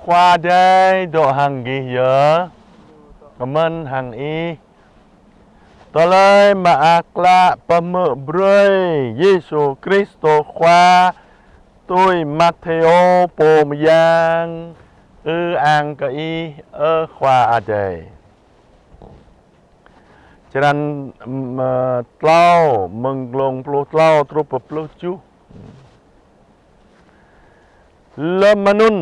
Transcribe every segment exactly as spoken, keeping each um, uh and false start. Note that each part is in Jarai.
Khua Adai dŏ hăng gih yơh. Kơmơn hăng ih. Tơlơi Mơak Klă pơhmư̆ brơi Yêsu Kristô Khua tui Mathêô pô mơyang. Ư-ang kơ ih, ơ Khua Adai. Črăn, ưm, ơ, tlâo, mơ̆ng glông pluh tlâo truh pơ pluh tơjuh. Lơm anŭn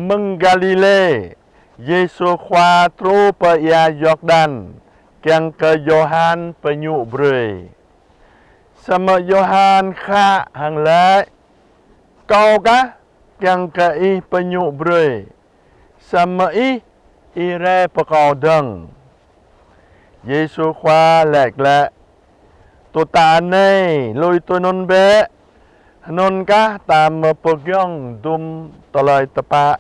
mơ̆ng Galilê, Yêsu Khua truh pơ ia Yordan, kiăng kơ Yôhan pơñŭ brơi. Samơ̆ Yôhan khă hăng laĭ: Kâo kah kiăng kơ ih pơñŭ brơi, samơ̆ ih, ih rai pơ kâo dơ̆ng. Yêsu Khua laĭ glaĭ: Tŭ ta anai lui tui anŭn bĕ, anŭn kah ta mơ̆ pơgiŏng dŭm tơlơi tơpă.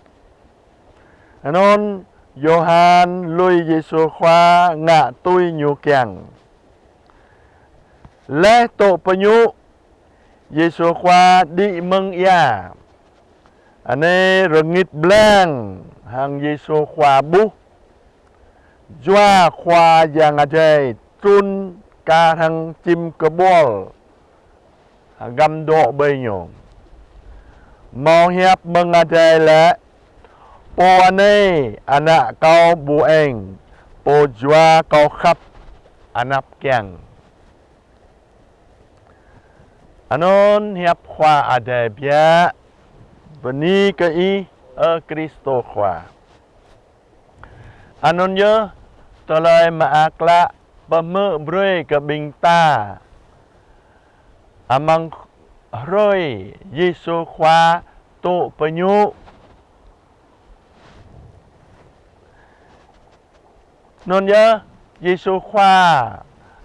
Anŭn Yôhan lui Yêsu Khua ngă tui ñu kiăng. Laih tŭ pơñŭ, Yêsu Khua đĭ mơ̆ng ia. Anai rơngit blang hăng Yêsu Khua ƀuh. Jua Khua Yang Adai trŭn kar hăng čim kơƀuăl hơgăm dŏ ƀơi ñu. Hmâo hiăp mơ̆ng Adai laĭ: Pô anai Ană Kâo ƀu-eng, Pô Jua Kâo khăp, anăp kiăng. Anŭn hiăp Khua Adai biă. Bơni kơ ih, ơ Kristô Khua. Anŭn yơh Tơlơi Mơak Klă pơhmư̆ brơi kơ ƀing ta amăng hrơi Yêsu Khua tŭ pơñŭ. Anŭn yơh Yêsu Khua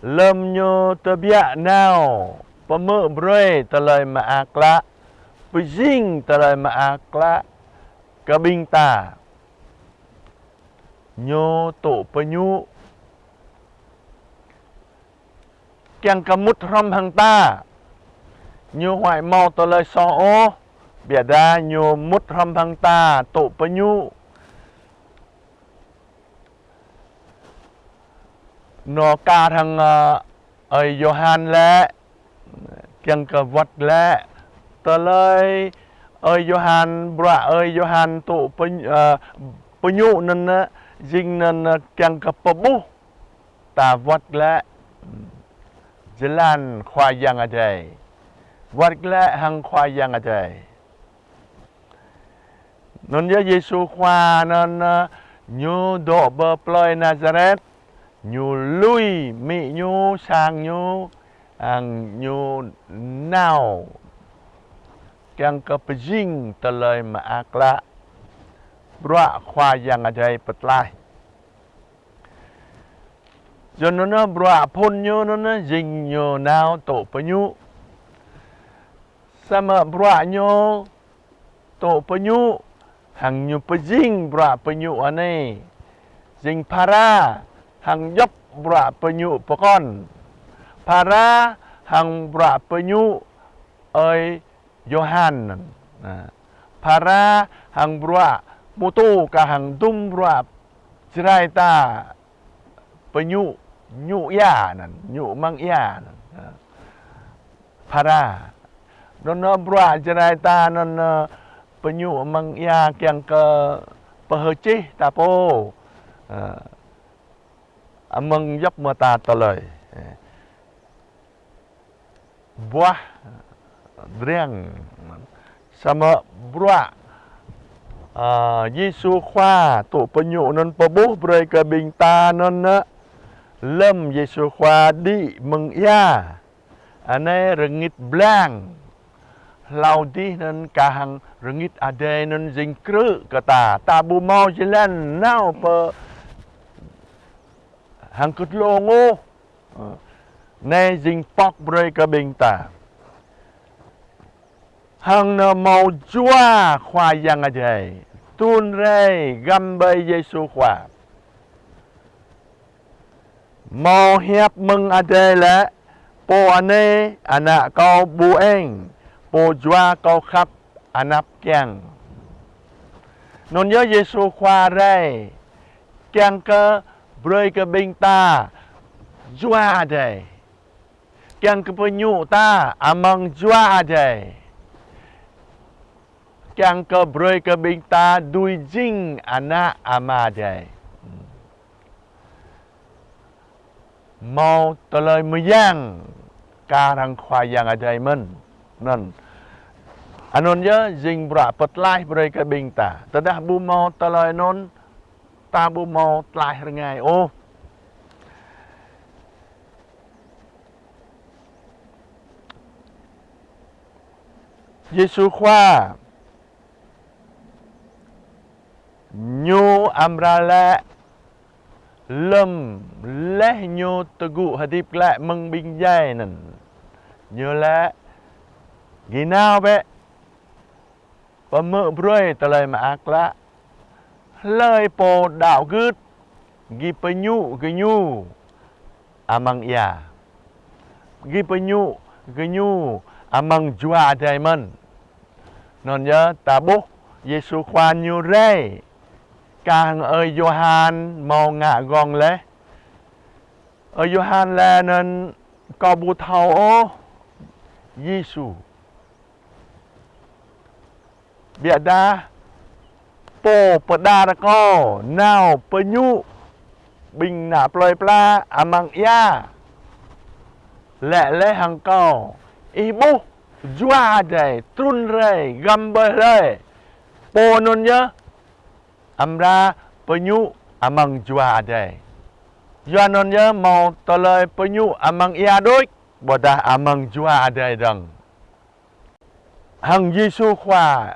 lơm ñu tơbiă nao pơhmư̆ brơi Tơlơi Mơak Klă, pơjing Tơlơi Mơak Klă kơ ƀing ta. Ñu tŭ pơñŭ kiăng kơ mŭt hrŏm hăng ta. Ñu huai hmâo tơlơi soh ôh, biă dah ñu mŭt hrŏm hăng ta tŭ pơñŭ. Nao kar hăng, ơ, ơi Yôhan laĭ, kiăng kơ wơ̆t glaĭ. Tơlơi ơi Yôhan, bruă ơi Yôhan tŭ pơñ-, ơ, pơñŭ anŭn, ơ, jing anŭn, ơ, kiăng kơ pơƀuh ta wơ̆t glaĭ jơlan Khua Yang Adai. Wơ̆t glaĭ hăng Khua Yang Adai. Anŭn yơh Yêsu Khua anŭn, ơ, ñu dŏ pơ plơi Nazaret, ñu lui amĭ ñu, sang ñu, hăng ñu nao kiăng kơ pơjing Tơlơi Mơak Klă, bruă Khua Yang Adai pơtlaih. Yua anŭn bruă phŭn ñu anŭn jing ñu nao tŭ pơñŭ. Samơ̆ bruă ñu tŭ pơñŭ hăng ñu pơjing bruă pơñŭ anai jing phara hăng djŏp bruă pơñŭ pơkŏn. Phara hăng bruă pơñŭ ơi Yôhan anŭn. Phara hăng bruă pơtô kah hăng dŭm bruă Jrai ta pơñŭ, ñŭ ia anŭn, ñŭ amăng ia anŭn. Phara. Anŭn bruă Jrai ta anŭn, ơ, pơñŭ amăng ia kiăng kơ pơhơčih ta pô. Ơ, amăng djŏp mơta tơlơi. Buah driăng. Samơ̆ bruă, ơ, Yêsu Khua tŭ pơñŭ anŭn pơƀuh brơi kơ ƀing ta anŭn, ơ, lơm Yêsu Khua đĭ mơ̆ng ia. Anai rơngit blang. Hlâo dih anŭn kah hăng rơngit adai anŭn jing krư̆ kơ ta. Ta ƀu hmâo jơlan nao pơ hăng kơtlông ôh. Ơ, anai jing pŏk brơi kơ ƀing ta. Hăng nao hmâo jua Khua Yang Adai trŭn rai găm ƀơi Yêsu Khua. Hmâo hiăp mơ̆ng adai laĭ: Pô anai Ană Kâo ƀu-eng, Pô Jua Kâo khăp, anăp kiăng. Anŭn yơh Yêsu Khua rai, kiăng kơ brơi kơ ƀing ta Jua Adai. Kiăng kơ pơñŭ ta amăng Jua Adai. Kiăng kơ brơi kơ ƀing ta dưi jing ană Ama Adai. Hmâo tơlơi mơyang kar hăng Khua Yang Adai mơ̆n. Anŭn. Anŭn yơh jing bruă pơtlaih brơi kơ ƀing ta. Tơdah ƀu hmâo tơlơi anŭn, ta ƀu hmâo tlaih rơngai ôh. Yêsu Khua, ñu amra laĭ lơ̆m laih ñu tơgŭ hơdip glaĭ mơ̆ng ƀing djai anŭn. Ñu laĭ: Gih nao bĕ, pơhmư̆ brơi tơlơi mơak klă. Hlơi pô đaŏ gưt, gih pơñŭ gơñu amăng ia. Gih pơñŭ gơñu amăng Jua Adai mơ̆n. Anŭn yơh ta ƀuh Yêsu Khua ñu rai, kar hăng ơi Yôhan hmâo ngă gơ̆ng laih. Ơi Yôhan laĭ anŭn: Kâo ƀu thâo ôh Yêsu. Biă dah pô pơđar kâo nao pơñŭ ƀing ană plơi pla amăng ia, laĭ laih hăng kâo: Ih ƀuh Jua Adai trŭn rai găm ƀơi hlơi, pô anŭn yơh amra pơñŭ amăng Jua Adai. Yua anŭn yơh hmâo tơlơi pơñŭ amăng ia đôč, ƀôdah amăng Jua Adai dơ̆ng. Hăng Yêsu Khua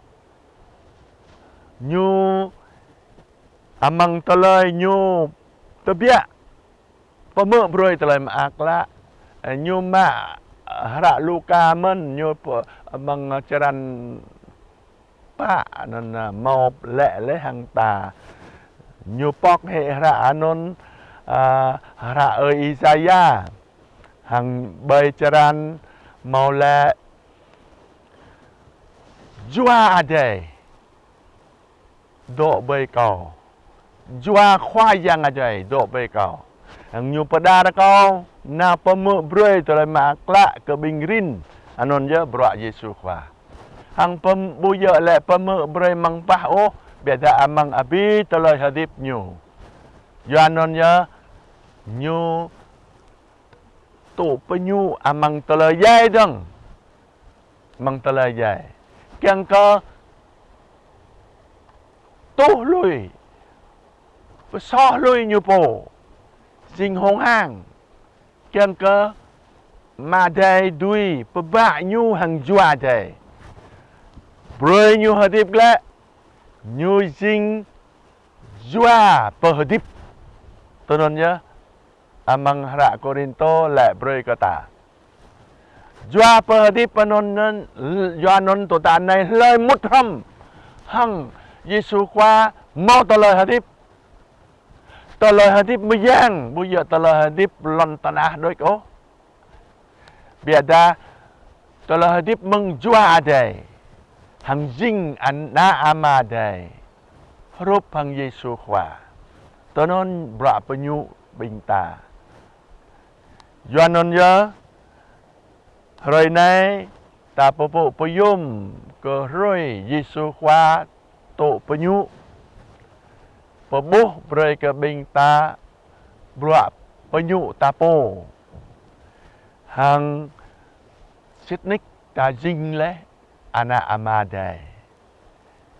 ñu amăng tơlơi ñu tơbiă pơhmư̆ brơi tơlơi mơak klă. Ñu mă hră Luka mơ̆n, ñu pơ-, amăng črăn pă anŭn, a, hmâo laĭ laih hăng ta. Ñu pŏk hĭ hră anŭn, a, hră ơi Isaia. Hăng ƀơi črăn hmâo laĭ: Jua Adai dŏ ƀơi kâo. Jua Khua Yang Adai dŏ ƀơi kâo. Hăng ñu pơđar kâo nao pơhmư̆ brơi tơlơi mơak klă kơ ƀing rin. Anŭn yơh bruă Yêsu Khua. Hăng pơm-, ƀu djơ̆ laĭ pơhmư̆ brơi amăng pah ôh, biă dah amăng abih tơlơi hơdip ñu. Yua anŭn yơh ñu tŭ pơñŭ amăng tơlơi djai dơ̆ng. Amăng tơlơi djai. Kiăng kơ tuh lui, pơsoh lui ñu pô, jing hông hang. Kiăng kơ Ama Adai dưi pơbă ñu hăng Jua Adai. Brơi ñu hơdip glaĭ, ñu jing Jua pơhơdip. Tui anŭn yơh, amăng hră Kôrintô laĭ brơi kơ ta. Jua pơhơdip anŭn, anŭn, yua anŭn tơdah anai hlơi mŭt hrŏm hăng Yêsu Khua hmâo tơlơi hơdip. Tơlơi hơdip mơyang, ƀu djơ̆ tơlơi hơdip lŏn tơnah đôč ôh. Biă dah tơlơi hơdip mơ̆ng Jua Adai, hăng jing ană Ama Adai, hrup hăng Yêsu Khua. Tui anŭn bruă pơñŭ ƀing ta. Yua anŭn yơh, hrơi anai ta pơpŭ pơyom kơ hrơi Yêsu Khua tŭ pơñŭ, pơƀuh brơi kơ ƀing ta bruă pơñŭ ta pô. Hăng sĭt nik ta jing laih ană Ama Adai.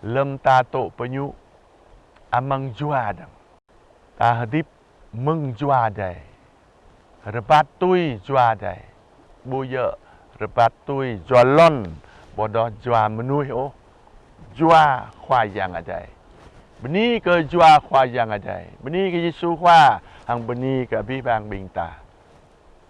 Lơ̆m ta tŭ pơñŭ amăng Jua dơ̆ng. Ta hơdip mơ̆ng Jua Adai. Rơbat tui Jua Adai. Ƀu djơ̆ rơbat tui jua lŏn, ƀôdah jua mơnuih ôh. Jua Khua Yang Adai. Bơni kơ Jua Khua Yang Adai. Bơni kơ Yêsu Khua, hăng bơni kơ abih bang ƀing ta.